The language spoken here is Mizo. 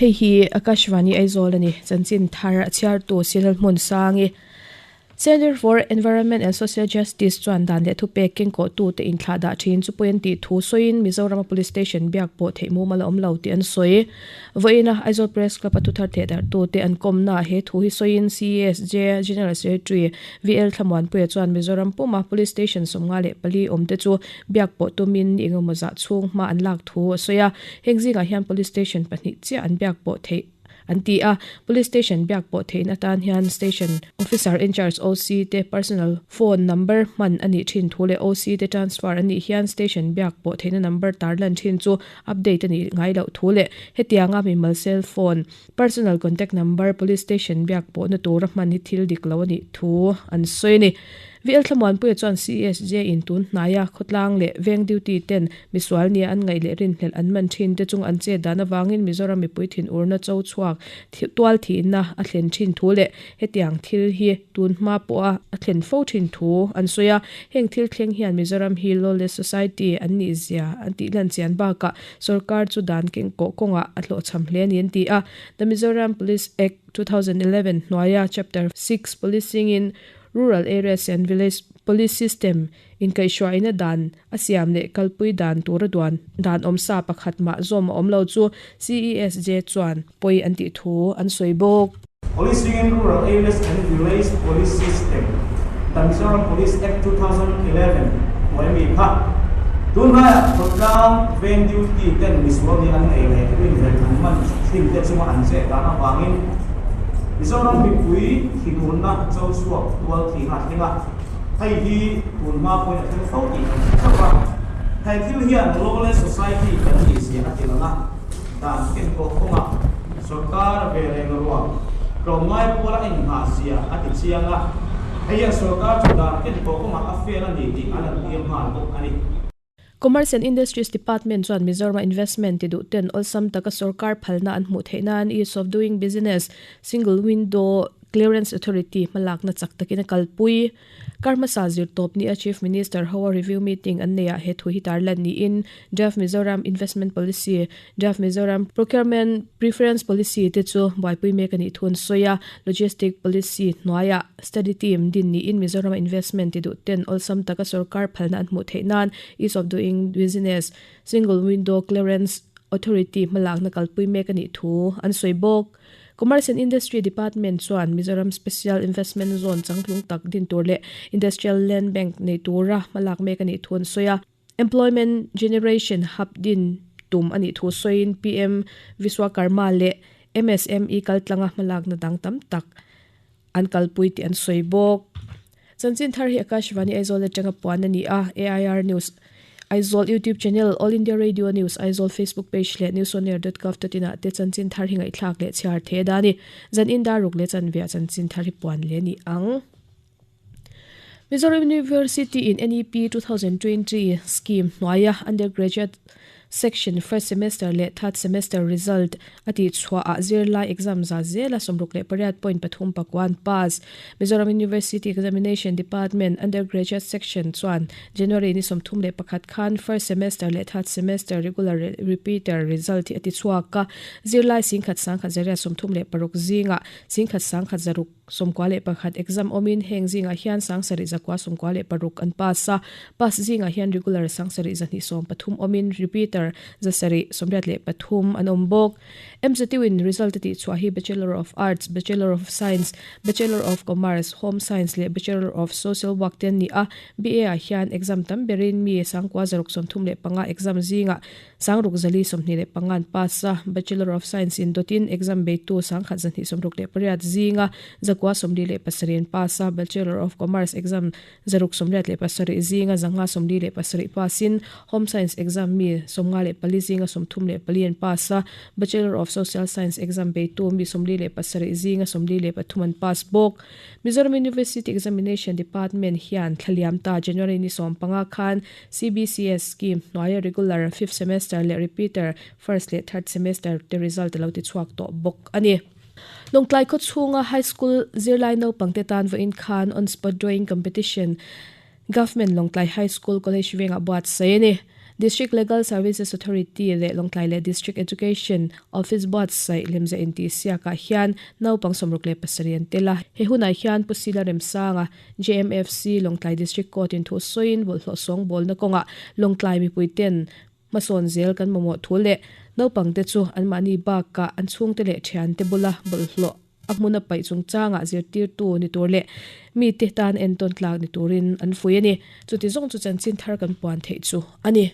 Hei hi Akashvani Aizawl a ni, chanchin thar a chhiartu Sinal Hmunsangi. Centre for Environment and Social Justice chuan dan leh thupek kengkawhtute inthlah dah thin chu pawi an tih thu sawiin Mizorama Police Station biak pawh theih mumal a awm lo tih an sawi. Vawiina Aizawl Press Club a thuthar thehdarhtute an kawmnaah he thu hi sawiin CESJ General Secretary VL Thlamuanpuia chuan Mizoram puma Police Station 54 awmte chu biak pawh tumin ni engemaw zah chhung hma an lak thu a sawi a, heng zingah hian Police Station pahnih chiah an biak pawh theih an ti a, Police Station biak pawh theihna atan hian Station Officer in Charge, OC, te personal phone number hman a nih thin thu leh OC te transfer an nih hian Station biak pawh theihna number tarlan thin chu update a nih ngai loh thu leh hetianga mimal cell phone, personal contact number, Police Station biak pawhna tura hman hi thil dik lo a nih thu an sawi a ni. VL Thlamuanpuia chuan CSJ in tun hnaia khawtlang leh veng duty ten misual nia an ngaih leh rinhlelh an man thin te chung an chet dan avangin Mizoram mipui thinurna cho chhuak tual thihna a thlen thin thu leh hetiang thil hi tun hma pawha a thlen fo thin thu an sawi a. Heng thil thleng hian Mizoram hi lawless society an nih zia an tih lan chian bakah sorkar chu dan kengkawh kawngah a hlawhchham hle a ni an ti a. The Mizoram Police Act, 2011 hnuaia Chapter 6 Policing in Rural Areas and Village Police System inkaihhruaina dan a siam leh kalpui dan tura duan dan awmsa pakhat mah zawm a awm lo chu CESJ chuan pawi an tih thu an sawi bawk. Policing in Rural Areas and Village Police System, The Mizoram Police Act 2011 hnuai mi kha tunlaiah khawtlang veng duty ten misual nih an nei leh rinhlelh an man thin te chunga an chet dan avangin Mizoram mipui thinurna cho chhuak tual thihna a thleng a, hei hi tun hma pawhin a thleng fo tih kan hre theuh a. He thil hian lawless society kan nih zia a ti lang a, dan kenkawh kawngah sorkar ve reng ruang tlawmngai pawla inghah zia a ti chiang a, hei hian sorkar chu dan kenkawh kawngah a fel a ni tih a lantir nghal bawk a ni. Commerce and Industries Department chuan Mizoram-a investment ti duh ten awlsam taka sorkar phalna an hmuh theih nan Ease of Doing Business, Single Window Clearance Authority hmalakna chak takin a kalpui. Kar hmasa zirtawp nia Chief Minister hoa review meeting an neihah he thu hi tarlan niin Draft Mizoram Investment Policy, Draft Mizoram Procurement Preference Policy te chu buaipui mek a nih thu an sawi a, Logistic Policy hnuaiah Study team din niin Mizoram-a investment ti duh ten awlsam taka sorkar phalna an hmuh theih nan Ease of Doing Business, Single Window Clearance Authority hmalakna kalpui mek a nih thu an sawi bawk. Commerce and Industry Department chuan Mizoram Special Investment Zone changtlung tak din tur leh Industrial Land Bank nei tura hmalak mek a nih thu an sawi a. Employment Generation Hub din tum a nih thu sawiin PM Vishwakarma leh MSME kaltlanga hmalakna dang tam tak an kalpui tih an sawi bawk. Chanchin thar hi Akashvani Aizawl atanga puan a ni a, AIR News Aizawl YouTube channel, All India Radio News Aizawl Facebook page leh newsonair.gov.in ah te chanchin thar hi ngaihthlak leh chhiar thei a da a ni. Zan in dar ruk leh chanveah chanchin thar hi puan leh a ni ang. Mizoram University in NEP 2020 scheme hnuaia undergraduate Section first semester leh third semester result a tih chhuah ah zirlai exam za zela 68.3 pakua an pass. Mizoram University Examination Department Undergraduate Section chuan January ni 31 khan first semester leh third semester regular repeater result hi a ti chhuak a. Zirlai 11,136 zingah 11,106 91 exam awmin heng zingah hian 7996 an pass a, pass zingah hian regular 7213 awmin repeater 783 an awm bawk. MZU in result a tihchhuah hi Bachelor of Arts, Bachelor of Science, Bachelor of Commerce, Home Science leh Bachelor of Social Work te an ni a, BA ah hian exam tam berin mi 9635 exam zingah 6425 an pass a, Bachelor of Science in dawtin exam beitu 1268 zinga 947 an pass a, Bachelor of Commerce exam 687 zinga 547 pass in, Home Science exam mi 54 zinga 34 an pass a, Bachelor of Social Science exam beitu mi 47 zinga 43 an pass bawk. Mizoram University Examination Department hian thlaliam ta January ni 15 khan CBCS scheme hnuaia regular fifth semester leh repeater first leh third semester te result a lo ti chhuak tawh bawk a ni. Lawngtlai khaw chhunga high school zirlai naupangte tan vawiin khan on spot drawing competition Government Lawngtlai High School College vengah buatsaih a ni. District Legal Services Authority leh Lawngtlai leh District Education Office buatsaih lemziah intihsiakah hian naupang 67 an tel a. He hunah hian Pu Sila Remsanga, JMFC, Lawngtlai District Court in thu sawiin bawlhhlawh sawngbawlna kawngah Lawngtlai mipuiten hmasawn zel kan mamawh thu leh naupangte chu anmahni bakah an chhungte leh thiante bula bawlhhlawh a hmuna paih chungchangah zirtirtu ni tur leh mite tan entawn tlak ni turin an fuih a ni. Chuti zawng chu chanchin thar kan puan theih chu a ni.